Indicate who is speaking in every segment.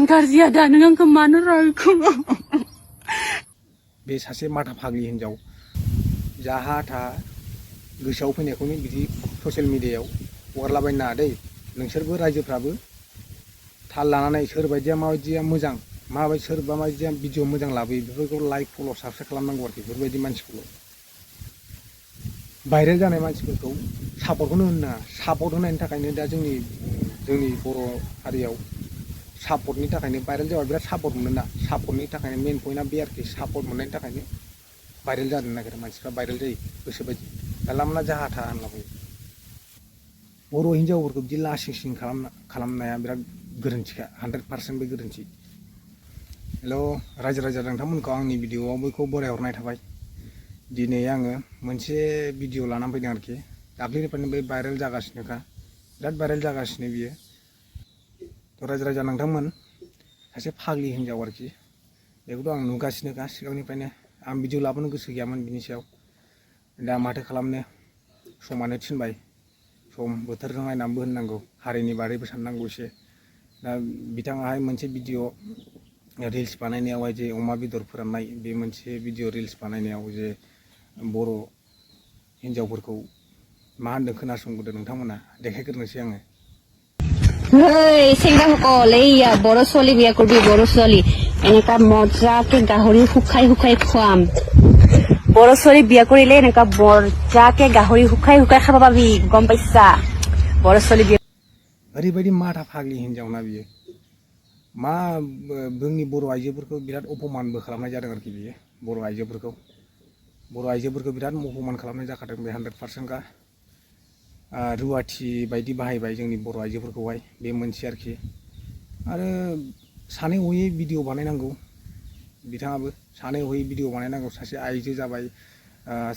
Speaker 1: गाज्रि आदा नों आंखौ मानो रायखो
Speaker 2: बे सासे माथा फाग्लि हिनजाव जाहा था गोसोआव फैनायखौनो बिदि ससियेल मिडियायाव हगारलाबायनो नाङा दै नोंसोरबो रायजोफ्राबो थाल लानानै सोरबायदिया माबायदिया मोजां माबायदि सोरबा माबायदिया भिडिअ मोजां लाबोयो बेफोरखौ लाइक फल' साबसक्राइब खालामनांगौ आरोखि बेफोरबायदि मानसिखौल' भाइरेल जानाय मानसिफोरखौ सापर्टखौनो होनो नाङा सापर्ट होनायनि थाखायनो दा जोंनि बर' हारियाव सापर्टनि थाखायनो भाइरेल जाबा बिराद सापर्ट मोनो ना सापर्टनि थाखायनो मेन पइन्टआ बे आरोखि सापर्ट मोननायनि थाखायनो भाइरेल जानो नागिरो मानसिफ्रा भाइरेल जायो गोसोबायदि जानला मोनला जाहा था होनलाबायो बर' हिनजावफोरखौ बिदि लासिं सिं खालामनाया बिराद गोरोन्थिखा 100% बे गोरोन्थि हेल' रायजो राजा नोंथांमोनखौ आंनि भिडिअ'आव बयखौ बरायहरनाय थाबाय दिनै आङो मोनसे भिडिअ लानानै फैदों आरोखि दाख्लैनिफ्रायनो बे भाइरेल जागासिनोखा बिराद भाइरेल जागासिनो बियो रायजो राजा नोंथांमोन सासे फाग्लि हिनजाव आरोखि बेखौथ' आं नुगासिनोखा सिगांनिफ्रायनो आं भिडिअ लाबोनो गोसो गैयामोन बिनि सायाव दा माथो खालामनो समानो थिनबाय सम बोथोरजों नायनानैबो होननांगौ हारिनि बारैबो साननांगौ एसे दा बिथाङाहाय मोनसे भिडिअ रिल्स बानायनायावहाय जे अमा बेदर फोराननाय बे मोनसे भिडिअ रिल्स बानायनायाव जे बर' हिनजावफोरखौ मा होनदों खोनासंबोदों नोंथांमोना देखायग्रोनोसै आङो
Speaker 3: Hey, সেটা সকল এইয়া বড় ছোৱালী বিয়া করবি বড় ছোৱালী এনেকা মজাকে গাহৰি শুকাই শুকাই খুৱাম বড় ছোৱালী বিয়া কৰিলে এনেকা মজাকে গাহৰি শুকাই শুকাই খাব পাবি গম পাইছা বড় ছোৱালী বিয়া
Speaker 2: ओरैबायदि माथा फाग्लि हिनजावना बियो मा जोंनि बर' आइजोफोरखौ बिराद अपमानबो खालामनाय जादों आरोखि बियो बर' आइजोफोरखौ बिराद अपमान खालामनाय जाखादों बे 100% का रुवाथि बायदि बाहायबाय जोंनि बर' आइजोफोरखौहाय बे मोनसे आरोखि आरो सानै हयै भिडिअ बानायनांगौ बिथाङाबो सानै हयै भिडिअ बानायनांगौ सासे आइजो जाबाय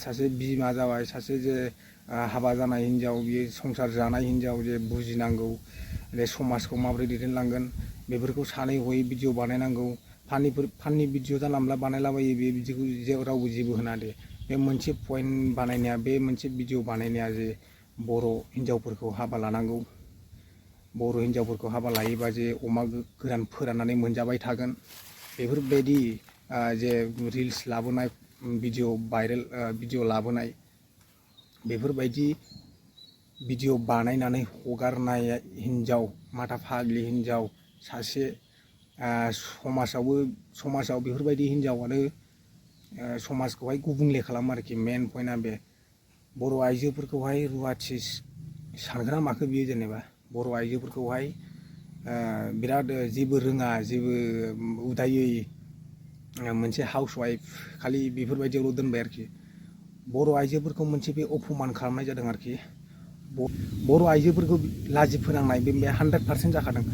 Speaker 2: सासे बिमा जाबाय सासे जे हाबा जानाय हिनजाव बियो संसार जानाय हिनजाव जे बुजिनांगौ जे समाजखौ माबोरै दैदेनलांगोन बेफोरखौ सानै हयै भिडिअ बानायनांगौ फाननि भिडिअ जानला मोनला बानायलाबायो बे बिदिखौ रावबो जेबो होना दे बे मोनसे पइन्ट बानायनाया बे मोनसे भिडिअ बानायनाया जे बर' हिनजावफोरखौ हाबा लानांगौ बर' हिनजावफोरखौ हाबा लायोबा जे अमा गोरान फोराननानै मोनजाबाय थागोन बेफोरबायदि जे रिल्स लाबोनाय भिडिअ भाइरेल भिडिअ लाबोनाय बेफोरबायदि भिडिअ बानायनानै हगारनाय हिनजाव माथा फाग्लि हिनजाव सासे समाजाव बेफोरबायदि हिनजावानो समाजखौहाय गुबुंले खालामो आरोखि मेन पइन्टआ बे बर' आइजोफोरखौहाय रुवाथि सानग्रा माखो बियो जेनेबा बर' आइजोफोरखौहाय बिराद जेबो रोङा जेबो उदायै मोनसे हाउसवाइफ खालि बेफोरबायदियावल' दोनबाय आरोखि बर' आइजोफोरखौ मोनसे बे अपमान खालामनाय जादों आरोखि बर' आइजोफोरखौ लाजि फोनांनाय बे 100% जाखादों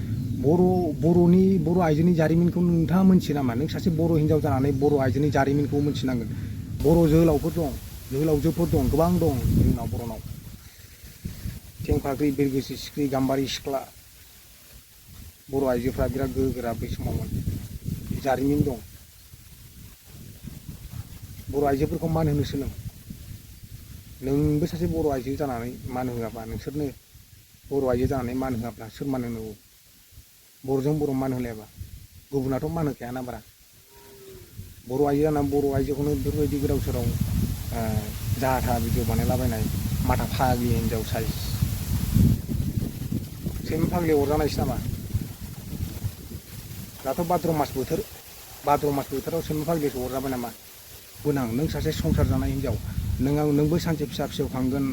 Speaker 2: बर' आइजोनि जारिमिनखौ नोंथाङा मोनथियो नामा नों सासे बर' हिनजाव जानानै बर' आइजोनि जारिमिनखौ मोनथिनांगोन बर' जोहोलावफोर दं जोहोलावजोफोर दं गोबां दं जोंनाव बर'नाव थेंफाख्रि बिरगोस्रि सिख्रि गाम्बारि सिख्ला बर' आइजोफ्रा बिराद गोहोगोरा बै समावमोन जारिमिन दं बर' आइजोफोरखौ मान होनो सोलों नोंबो सासे बर' आइजो जानानै मान होआबा नोंसोरनो बर' आइजो जानानै मान होआब्ला सोर मान होनांगौ बर'जों बर' मान होलायाबा गुबुनाथ' मान होखायाना बारा बर' आइजो जानानै बर' आइजोखौनो बेफोरबायदि गोदाव सोराव जाहा था भिडिअ बानायलाबायनाय माथा फाग्लि हिनजाव साइज सैमा फाग्लि अरजानायसो नामा दाथ' भाद्र मास बोथोराव सैमा फाग्लिसो अरजाबाय नामा गोनां नों सासे संसार जानाय हिनजाव नोंबो सानसे फिसा फिसौ खांगोन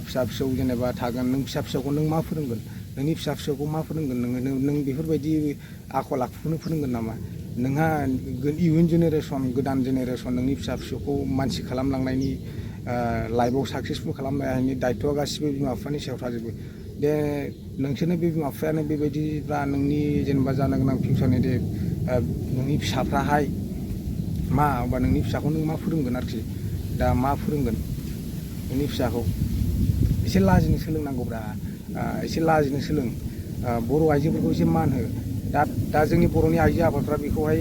Speaker 2: फिसा फिसौ जेनेबा थागोन नों फिसा फिसौखौ नों मा फोरोंगोन नोंनि फिसा फिसौखौ मा फोरोंगोन नों बेफोरबायदि आखल आखुखौनो फोरोंगोन नामा नोंहा इयुन जेनेरेसन गोदान जेनेरेसन नोंनि फिसा फिसौखौ मानसि खालामलांनायनि लाइफआव साक्सेसफुल खालामनायनि दायथ'आ गासिबो बिमा बिफानि सायाव थाजोबो दे नोंसोरनो बे बिमा बिफायानो बेबायदिब्ला नोंनि जेनेबा जानो गोनां फिउचारनि दे नोंनि फिसाफ्राहाय मा होमबा नोंनि फिसाखौ नों मा फोरोंगोन आरोखि दा मा फोरोंगोन नोंनि फिसाखौ एसे लाजिनो सोलोंनांगौब्रा एसे लाजिनो सोलों बर' आइजोफोरखौ एसे मान हो दा जोंनि बर'नि आइजो आफादफ्रा बेखौहाय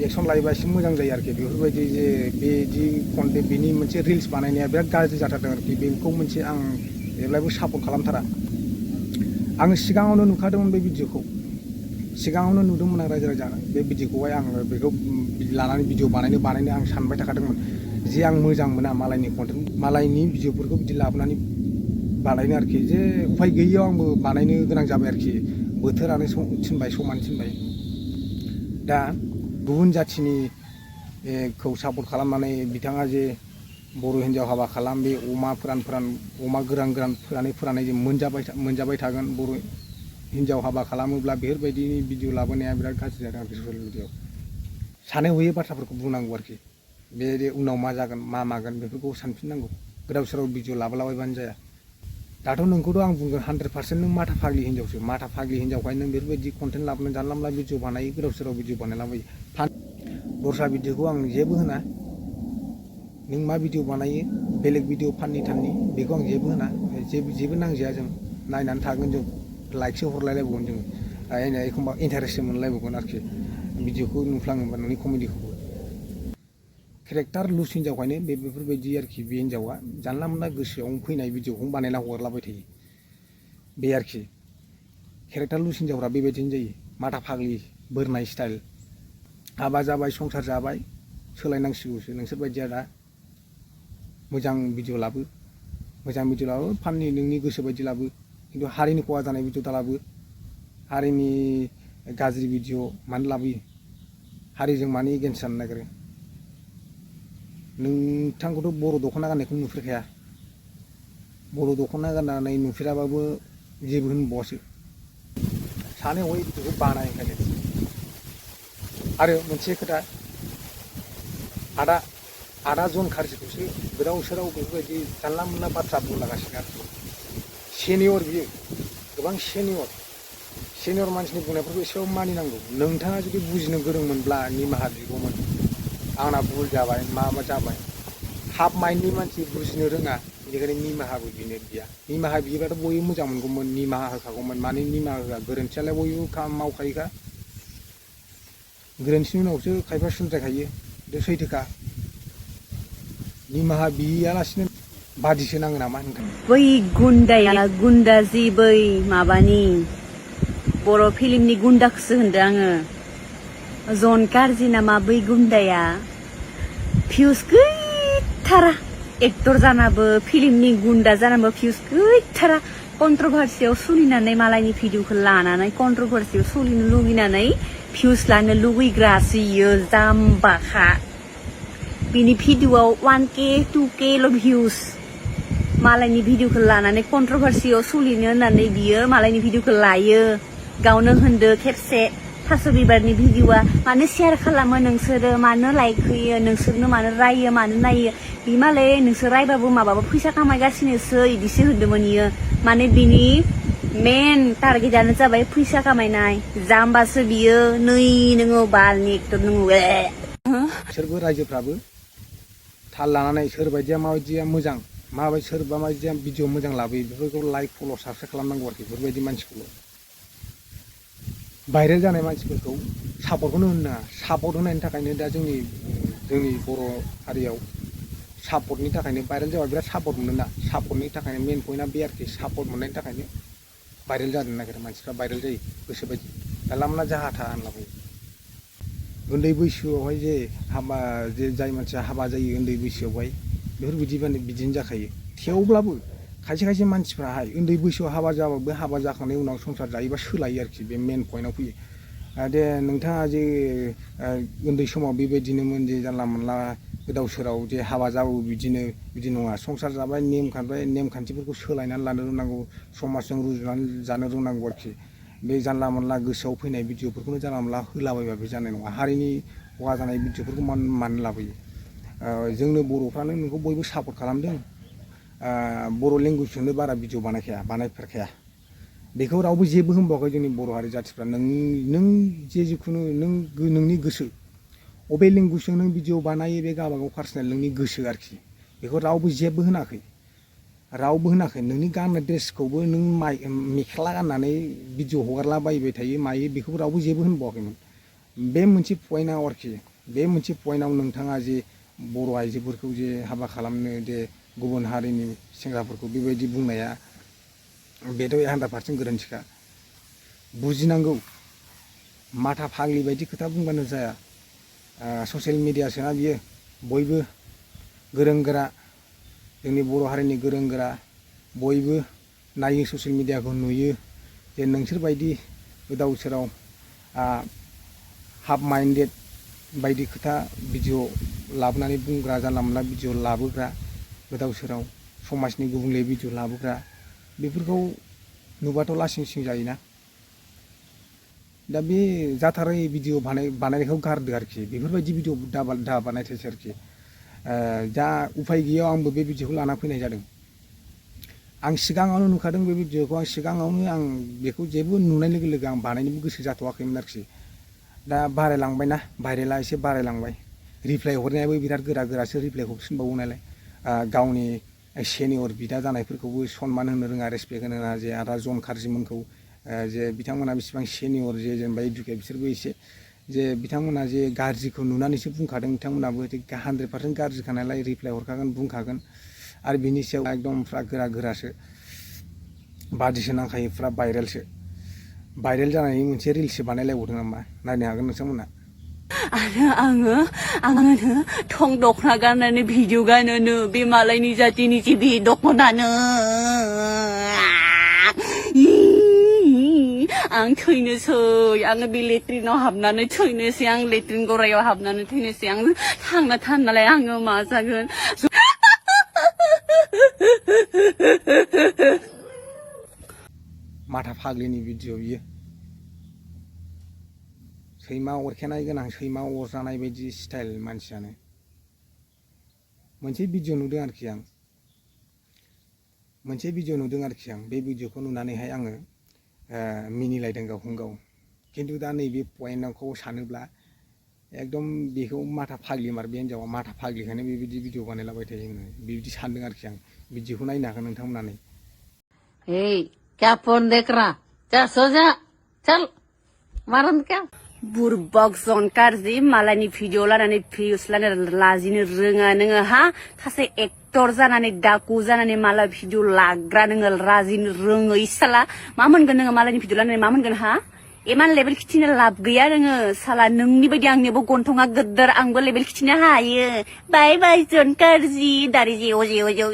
Speaker 2: एक्सन लायोबा एसे मोजां जायो आरोखि बेफोरबायदि जे बेदि कन्टेन्ट बेनि मोनसे रिल्स बानायनाया बिराद गाज्रि जाथारदों आरोखि बेखौ मोनसे आं जेब्लायबो सापर्ट खालामथारा आङो सिगाङावनो नुखादोंमोन बे भिडिअखौ सिगाङावनो नुदोंमोन आं रायजो राजा बे भिडिअखौहाय आं बेखौ लानानै भिडिअ बानायनो आं सानबाय थाखादोंमोन जे आं मोजां मोना मालायनि कन्टेन्ट मालायनि भिडिअफोरखौ बिदि लाबोनानै बानायनो आरोखि जे उफाय गैयियाव आंबो बानायनो गोनां जाबाय आरोखि बोथोरानो थिनबाय समानो थिनबाय दा गुबुन जाथिनि खौ सापर्ट खालामनानै बिथाङा जे बर' हिन्जाव हाबा खालाम बे अमा फोरान अमा गोरान फोरानै जों मोनजाबाय थागोन बर' हिन्जाव हाबा खालामोब्ला बेफोरबायदिनि भिडिअ लाबोनाया बिराद गाज्रि जादों आरोखि ससियेल मिडियाआव सानै हयै बाथ्राफोरखौ बुंनांगौ आरोखि बे उनाव मा जागोन मा मागोन बेफोरखौ सानफिननांगौ गोदाव सोराव भिडिअ लाबोलाबायबानो जाया दाथ' नोंखौथ' आं बुंगोन 100% नों माथा फाग्लि हिन्जावसो माथा फाग्लि हिन्जावखाय नों बेफोरबायदि कन्टेन्ट लाबोनानै जानला मोनला भिडिअ बानायो गोदाव सोराव भिडिअ बानायलाबायो दस्रा भिडिअखौ आं जेबो होना नों मा भिडिअ बानायो बेलेग भिडिअ फाननि थाननि बेखौ आं जेबो होना जेबो नांजाया जों नायनानै थागोन जों लाइकसो हरलायलायबावगोन जोङो एखमबा इन्टारेस्टसो मोनलायबावगोन आरोखि भिडिअखौ नुफ्लाङोबा नोंनि कमेडिखौबो केरेक्टार लुज हिन्जावखायनो बेफोरबायदि आरोखि बे हिन्जावा जानला मोनला गोसोआव फैनाय भिडिअखौ बानायना हरलाबाय थायो बे आरोखि केरेक्टार लुज हिन्जावफ्रा बेबायदिनो जायो माथा फाग्लि बोरनाय स्टाइल हाबा जाबाय संसार जाबाय सोलायनांसिगौसो नोंसोर बायदिया दा मोजां भिडिअ लाबो फाननि नोंनि गोसो बायदि लाबो खिन्थु हारिनि खहा जानाय भिडिअ दालाबो हारिनि गाज्रि भिडिअ मानो लाबोयो हारिजों मानो एगेन्स्ट जानो नागिरो नोंथांखौथ' बर' दख'ना गाननायखौ नुफेरखाया बर' दख'ना गाननानै नुफेराबाबो जेबो होनबावासो सानै हयै भिडिअखौ बानाय ओंखायनो आरो मोनसे खोथा आदा जन खारजिखौसो गोदाव सोराव बेफोरबायदि जानला मोनला बाथ्रा बुंलागासिनो आरोखि सेनियर बियो गोबां सेनियर मानसिनि बुंनायफोरखौ एसेबाबो मानिनांगौ नोंथाङा जुदि बुजिनो गोरोंमोनब्ला निमाहा बिगौमोन आंना भुल जाबाय माबा जाबाय हाफ माइन्डनि मानसि बुजिनो रोङा बेनिखायनो निमाहाबो बिनो बिया निमाहा बियोबाथ' बयबो मोजां मोनगौमोन निमाहा होखागौमोन मानो निमाहा होआ गोरोन्थियालाय बयबो मावखायोखा गोरोन्थिनि उनावसो खायफा सुद्रायखायो बे सैथोखा निमाहा बियालासिनो बादिसो नाङो नामा नोंथां
Speaker 3: बै गुन्दाया गुन्दा जि बै माबानि बर' फिल्मनि गुन्दाखौसो होनदों आङो जन कारजि नामा बै गुन्दाया भिउस गैथारा एक्टर जानाबो फिल्मनि गुन्दा जानाबो भिउस गैथारा कन्ट्रभार्सियाव सोलिनानै मालायनि भिडिअखौ लानानै कन्ट्रभार्सियाव सोलिनो लुगैनानै भिउस लानो लुगैग्रासो इयो जाम्बाखा बिनि भिडिअआव 1K 2Kल' भिउस मालायनि भिडिअखौ लानानै कन्ट्रभार्सियाव सोलिनो होननानै बियो मालायनि भिडिअखौ लायो गावनो होनदो खेबसे थास' बिबारनि भिडिअआ मानो शेयार खालामो नोंसोरो मानो लाइक होयो नोंसोरनो मानो रायो मानो नायो बि मालाय नोंसोर रायबाबो माबाबो फैसा खामायगासिनोसो इदिसो होनदोंमोन इयो माने बिनि मेन टारगेटआनो जाबाय फैसा खामायनाय जाम्बासो बियो नै नोङो बालनि एक्टर नोङो
Speaker 2: बिसोरबो रायजोफ्राबो थाल लानानै सोरबायदिया माबायदिया मोजां सोरबा माबायदिया भिडिअ मोजां लाबोयो बेफोरखौ लाइक फल' साबसक्राइब खालामनांगौ आरोखि बेफोरबायदि मानसिखौल' भाइरेल जानाय मानसिफोरखौ सापर्टखौनो होनो नाङा सापर्ट होनायनि थाखायनो दा जोंनि बर' हारियाव सापर्टनि थाखायनो भाइरेल जाबा बिराद सापर्ट मोनो ना सापर्टनि थाखायनो मेन पइन्टआ बे आरोखि सापर्ट मोननायनि थाखायनो भाइरेल जानो नागिरो मानसिफ्रा भाइरेल जायो गोसोबायदि जानला मोनला जाहा थाहा होनलाबायो उन्दै बैसोआवहाय जे जाय मानसिया हाबा जायो उन्दै बैसोआवहाय बेफोरबायदिबानो बिदिनो जाखायो थेवब्लाबो खायसे मानसिफ्राहाय उन्दै बैसोआव हाबा जाबाबो हाबा जाखांनायनि उनाव संसार जायोबा सोलायो आरोखि बे मेन पइन्टआव फैयो दे नोंथाङा जे उन्दै समाव बेबायदिनोमोन जे जानला मोनला गोदाव सोराव जे हाबा जाबाबो बिदि नङा संसार जाबाय नेमखान्थिफोरखौ सोलायनानै लानो रोंनांगौ समाजजों रुजुनानै जानो रोंनांगौ आरोखि बे जानला मोनला गोसोआव फैनाय भिडिअफोरखौनो जानला मोनला होलाबायबा बे जानाय नङा हारिनि खहा जानाय भिडिअफोरखौ मानो लाबोयो जोंनो बर'फ्रानो नोंखौ बयबो सापर्ट खालामदों बर' लेंगुवेजजोंनो बारा भिडिअ बानायफेरखाया बेखौ रावबो जेबो होनबावाखै जोंनि बर' हारि जाथिफ्रा नों जिखुनु नोंनि गोसो अबे लेंगुवेजजों नों भिडिअ बानायो बे गावबागाव पार्सनेल नोंनि गोसो आरोखि बेखौ रावबो जेबो होनाखै नोंनि गाननाय ड्रेसखौबो नों मेख्ला गाननानै भिडिअ हगारलाबायबाय थायो मायो बेखौबो रावबो जेबो होनबावाखैमोन बे मोनसे पइन्टआव आरोखि बे मोनसे पइन्टआव नोंथाङा जे बर' आइजोफोरखौ जे हाबा खालामनो जे गुबुन हारिनि सेंग्राफोरखौ बेबायदि बुंनाया बेथ' 100% गोरोन्थिखा बुजिनांगौ माथा फाग्लि बायदि खोथा बुंबानो जाया ससियेल मिडियासोना बियो बयबो गोरों गोरा जोंनि बर' हारिनि गोरों गोरा बयबो नायो ससियेल मिडियाखौ नुयो जे नोंसोरबायदि गोदाव सोराव हाफ माइन्डेड बायदि खोथा भिडिअ लाबोनानै बुंग्रा जानला मोनला भिडिअ लाबोग्रा गोदाव सोराव समाजनि गुबुंले भिडिअ लाबोग्रा बेफोरखौ नुबाथ' लासिं सिं जायोना दा बे जाथारै भिडिअ बानायनायखौ गारदो आरोखि बेफोरबायदि भिडिअ दा बानायथोंसै आरोखि दा उफाय गैयाव आंबो बे भिडिअखौ लाना फैनाय जादों आं सिगाङावनो नुखादों बे भिडिअखौ आं सिगाङावनो आं बेखौ जेबो नुनाय लोगो लोगो आं बानायनोबो गोसो जाथ'वाखैमोन आरोखि दा बारायलांबायना भाइरेला एसे बारायलांबाय रिप्लाय हरनायाबो बिराद गोरा गोरासो रिप्लायखौ थिनबावो नालाय गावनि सेनियर बिदा जानायफोरखौबो सनमान होनो रोङा रेसपेक्ट होनो रोङा जे आदा जन खारजिमोनखौ जे बिथांमोना बेसेबां सेनियर जे जेनेबा इडुकेट बिसोरबो एसे जे बिथांमोना जे गाज्रिखौ नुनानैसो बुंखादों बिथांमोनाबो 100% गाज्रिखा नालाय रिप्लाय हरखागोन बुंखागोन आरो बिनि सायाव एकदम फुरा गोरा गोरासो बादिसो नांखायो फुरा भाइरेल जानायनि मोनसे रिल्ससो बानायलायबावदों नामा नायनो हागोन नोंथांमोना
Speaker 1: आरो आङो थं दखना गाननानै भिडिअ गानोनो बे मालायनि जातिनि जे बे दखनानो आं थैनोसै आङो बे लेट्रिनाव हाबनानै थैनोसै आं लेट्रिन गरायाव हाबनानै थैनोसै आं थांना थानो नालाय आङो मा जागोन
Speaker 2: माथा फाग्लिनि भिडिअ बियो सैमा अरखेनाय गोनां सैमा अरजानाय बायदि स्टाइल मानसियानो मोनसे भिडिअ नुदों आरोखि आं बे भिडिअखौ नुनानैहाय आङो मिनिलायदों गावखौनो गाव खिन्थु दा नैबे पइन्टखौ सानोब्ला एकदम बेखौ माथा फाग्लि मार बे हिन्जावा माथा फाग्लिखायनो बेबायदि भिडिअ बानायलाबाय थायो होननानै बिदि सानदों आरोखि आं भिडिअखौ नायनो हागोन नोंथांमोनानो
Speaker 4: क्या फोन देख रहा चल सो जा चल मारन क्या
Speaker 3: बुरबक जन गाज्रि मालायनि भिडिअ लानानै भिउस लानानै लाजिनो रोङा नोङो हा सासे एक्टर जानानै डाकु जानानै माला भिडिअ लाग्रा नोङो लाजिनो रोङै साला मा मोनगोन नोङो मालायनि भिडिअ लानानै मा मोनगोन हा इमान लेभेल खिथिनो लाब गैया नोङो साला नोंनि बायदि आंनियाबो गन्थङा गोदोर आंबो लेभेल खिथिनो हायो बाय बाय जन गाज्रि दारि जेव जेव जेव